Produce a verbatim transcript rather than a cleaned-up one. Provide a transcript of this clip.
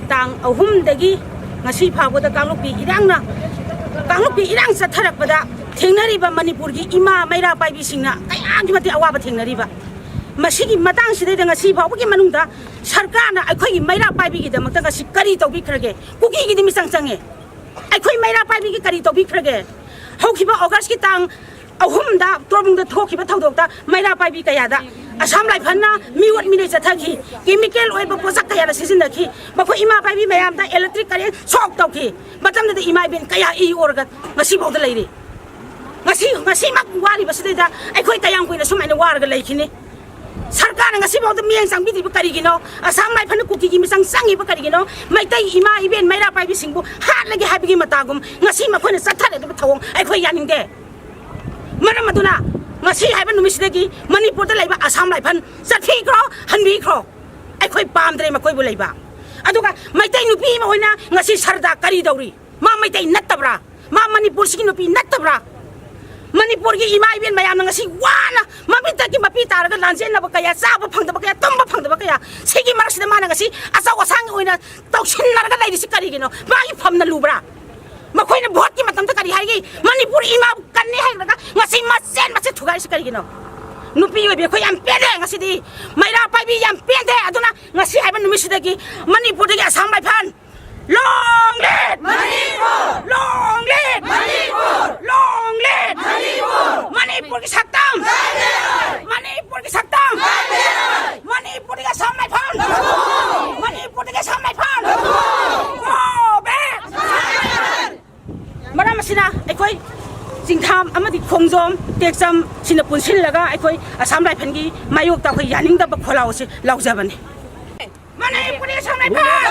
ꯇꯥꯡ ꯑꯍꯨꯝꯗꯒꯤ ꯉꯁꯤ ꯐꯥꯎꯕꯗ ꯀꯥꯡꯂꯨꯞꯀꯤ ꯏꯔꯥꯡꯅ, ꯀꯥꯡꯂꯨꯞꯀꯤ ꯏꯔꯥꯡ ꯆꯠꯊꯔꯛꯄꯗ ꯊꯦꯡꯅꯔꯤꯕ ꯃꯅꯤꯄꯨꯔꯒꯤ ꯏꯃꯥ ꯃꯩꯔꯥ ꯄꯥꯏꯕꯤꯁꯤꯡꯅ ꯀꯌꯥꯒꯤ ꯃꯇꯤꯛ ꯑꯋꯥꯕ ꯊꯦꯡꯅꯔꯤꯕ꯫ ꯃꯁꯤꯒꯤ ꯃꯇꯥꯡꯁꯤꯗꯩꯗ ꯉꯁꯤ ꯐꯥꯎꯕꯒꯤ ꯃꯅꯨꯡꯗ ꯁꯔꯀꯥꯔꯅ ꯑꯩꯈꯣꯏꯒꯤ ꯃꯩꯔꯥ ꯄꯥꯏꯕꯤꯒꯤꯗꯃꯛꯇ ꯉꯁꯤ ꯀꯔꯤ ꯇꯧꯕꯤꯈ꯭ꯔꯒꯦ? ꯀꯨꯀꯤꯒꯤꯗꯤ ꯃꯤꯆꯪ ꯆꯪꯉꯦ꯫ ꯑꯩꯈꯣꯏ ꯃꯩꯔꯥ ꯄꯥꯏꯕꯤꯒꯤ ꯀꯔꯤ ꯇꯧꯕꯤꯈ꯭ꯔꯒꯦ? ꯍꯧꯈꯤꯕ ꯑꯣꯒꯁꯀꯤ ꯇꯥꯡ ꯑꯍꯨꯝꯗ ꯇꯣꯔꯕꯨꯡꯗ ꯊꯣꯛꯈꯤꯕ ꯊꯧꯗꯣꯛꯇ ꯃꯩꯔꯥ ꯄꯥꯏꯕꯤ ꯀꯌꯥꯗ ꯑꯁꯥꯝ ꯔꯥꯏꯐꯜꯅ ꯃꯤꯑꯣꯠ ꯃꯤꯅꯩ ꯆꯠꯊꯈꯤ, ꯀꯦꯃꯤꯀꯦꯜ ꯑꯣꯏꯕ ꯄꯣꯠꯁꯛ ꯀꯌꯥꯗ ꯁꯤꯖꯤꯟꯅꯈꯤ꯫ ꯃꯈꯣꯏ ꯏꯃꯥ ꯄꯥꯏꯕꯤ ꯃꯌꯥꯝꯗ ꯏꯂꯦꯛꯇ꯭ꯔꯤꯛ ꯀꯔꯦꯟ ꯁꯣꯛ ꯇꯧꯈꯤ꯫ ꯃꯇꯝꯗꯨꯗ ꯏꯃꯥ ꯏꯕꯦꯟ ꯀꯌꯥ ꯏ ꯑꯣꯔꯒ ꯉꯁꯤꯐꯥꯎꯗ ꯂꯩꯔꯤ꯫ ꯉꯁꯤ, ꯉꯁꯤꯃꯛ ꯋꯥꯔꯤꯕꯁꯤꯗꯩꯗ ꯑꯩꯈꯣꯏ ꯀꯌꯥꯝ ꯀꯨꯏꯅ ꯁꯨꯃꯥꯏꯅ ꯋꯥꯔꯒ ꯂꯩꯈꯤꯅꯤ? ꯁꯔꯀꯥꯔꯅ ꯉꯁꯤꯐꯥꯎꯗ ꯃꯤꯠꯌꯦꯡ ꯆꯪꯕꯤꯗ꯭ꯔꯤꯕ ꯀꯔꯤꯒꯤꯅꯣ? ꯑꯁꯥꯝ ꯔꯥꯏꯐꯜꯅ ꯀꯨꯀꯤꯒꯤ ꯃꯤꯆꯪ ꯆꯪꯉꯤꯕ ꯀꯔꯤꯒꯤꯅꯣ? ꯃꯩꯇꯩ ꯏꯃꯥ ꯏꯕꯦꯟ ꯃꯩꯔꯥ ꯄꯥꯏꯕꯤꯁꯤꯡꯕꯨ ꯍꯥꯠꯂꯒꯦ ꯍꯥꯏꯕꯒꯤ ꯃꯇꯥꯒꯨꯝ ꯉꯁꯤ ꯃꯈꯣꯏꯅ ꯆꯠꯊꯔꯛꯂꯤꯕ ꯊꯧꯑꯣꯡ ꯑꯩꯈꯣꯏ ꯌꯥꯅꯤꯡꯗꯦ꯫ ꯃꯔꯝ ꯑꯗꯨꯅ ꯉꯁꯤ ꯍꯥꯏꯕ ꯅꯨꯃꯤꯠꯁꯤꯗꯒꯤ ꯃꯅꯤꯄꯨꯔꯗ ꯂꯩꯕ ꯑꯁꯥꯝ ꯔꯥꯏꯐꯜ ꯆꯠꯈꯤꯈ꯭ꯔꯣ, ꯍꯟꯕꯤꯈ꯭ꯔꯣ꯫ ꯑꯩꯈꯣꯏ ꯄꯥꯝꯗ꯭ꯔꯦ ꯃꯈꯣꯏꯕꯨ ꯂꯩꯕ꯫ ꯑꯗꯨꯒ ꯃꯩꯇꯩ ꯅꯨꯄꯤ ꯑꯃ ꯑꯣꯏꯅ ꯉꯁꯤ ꯁꯔꯗꯥ ꯀꯔꯤ ꯇꯧꯔꯤ? ꯃꯥ ꯃꯩꯇꯩ ꯅꯠꯇꯕ꯭ꯔꯥ? ꯃꯥ ꯃꯅꯤꯄꯨꯔꯁꯤꯒꯤ ꯅꯨꯄꯤ ꯅꯠꯇꯕ꯭ꯔꯥ? ꯃꯅꯤꯄꯨꯔꯒꯤ ꯏꯃꯥ ꯏꯕꯦꯟ ꯃꯌꯥꯝꯅ ꯉꯁꯤ ꯋꯥꯅ ꯃꯃꯤꯠꯇꯒꯤ ꯃꯄꯤ ꯇꯥꯔꯒ ꯂꯥꯟꯖꯦꯟꯅꯕ ꯀꯌꯥ, ꯆꯥꯕ ꯐꯪꯗꯕ ꯀꯌꯥ, ꯇꯨꯝꯕ ꯐꯪꯗꯕ ꯀꯌꯥ, ꯁꯤꯒꯤ ꯃꯔꯛꯁꯤꯗ ꯃꯥꯅ ꯉꯁꯤ ꯑꯆꯧ ꯑꯁꯥꯡꯒꯤ ꯑꯣꯏꯅ ꯇꯧꯁꯤꯟꯅꯔꯒ ꯂꯩꯔꯤꯁꯤ ꯀꯔꯤꯒꯤꯅꯣ? ꯃꯥꯒꯤ ꯐꯝꯅ ꯂꯨꯕ꯭ꯔꯥ? ꯃꯈꯣꯏꯅ ꯚꯣꯠꯀꯤ ꯃꯇꯝꯗ ꯀꯔꯤ ꯍꯥꯏꯒꯦ? ꯃꯅꯤꯄꯨꯔ ꯏꯃꯥꯕꯨ ꯀꯟꯅꯤ ꯍꯥꯏꯔꯒ ꯉꯁꯤ ꯃꯆꯦꯠ ꯃꯆꯦꯠ ꯊꯨꯒꯥꯏꯔꯤꯁꯤ ꯀꯔꯤꯒꯤꯅꯣ? ꯅꯨꯄꯤ ꯑꯣꯏꯕꯤ ꯑꯩꯈꯣꯏ ꯌꯥꯝ ꯄꯦꯟꯗꯦ ꯉꯁꯤꯗꯤ꯫ ꯃꯩꯔꯥ ꯄꯥꯏꯕꯤ ꯌꯥꯝ ꯄꯦꯟꯗꯦ꯫ ꯑꯗꯨꯅ ꯉꯁꯤ ꯍꯥꯏꯕ ꯅꯨꯃꯤꯠꯁꯤꯗꯒꯤ ꯃꯅꯤꯄꯨꯔꯗꯒꯤ Assam rifle, long live! Manipur! Long live! Manipur! Long live! Manipur! ꯃꯅꯤꯄꯨꯔꯒꯤ ꯁꯛꯇꯝ! ꯀꯥꯏꯗꯦ! ꯃꯅꯤꯄꯨꯔꯒꯤ ꯁꯛꯇꯝ! ꯀꯥꯏꯗꯦ! ꯃꯅꯤꯄꯨꯔꯗꯒꯤ ꯑꯁꯥꯝ ꯔꯥꯏꯐꯜ! ꯂꯧꯊꯣꯛꯑꯣ! ꯃꯅꯤꯄꯨꯔꯗꯒꯤ ꯑꯁꯥꯝ ꯔꯥꯏꯐꯜ! ꯂꯧꯊꯣꯛꯑꯣ! Go back! ꯃꯔꯝ ꯑꯁꯤꯅ ꯑꯩꯈꯣꯏ ꯆꯤꯡꯊꯥꯝ ꯑꯃꯗꯤ ꯈꯣꯡꯖꯣꯝ ꯇꯦꯛꯆꯝ ꯁꯤꯅ ꯄꯨꯟꯁꯤꯜꯂꯒ ꯑꯩꯈꯣꯏ ꯑꯁꯥꯝ ꯔꯥꯏꯐꯜꯒꯤ ꯃꯥꯌꯣꯛꯇ ꯑꯩꯈꯣꯏ ꯌꯥꯅꯤꯡꯗꯕ ꯈꯣꯜꯂꯥꯎ ꯑꯁꯤ ꯂꯥꯎꯖꯕꯅꯤ꯫ ꯃꯅꯤꯄꯨꯔꯤ ꯑꯁꯥꯝ ꯔꯥꯏꯐꯜ!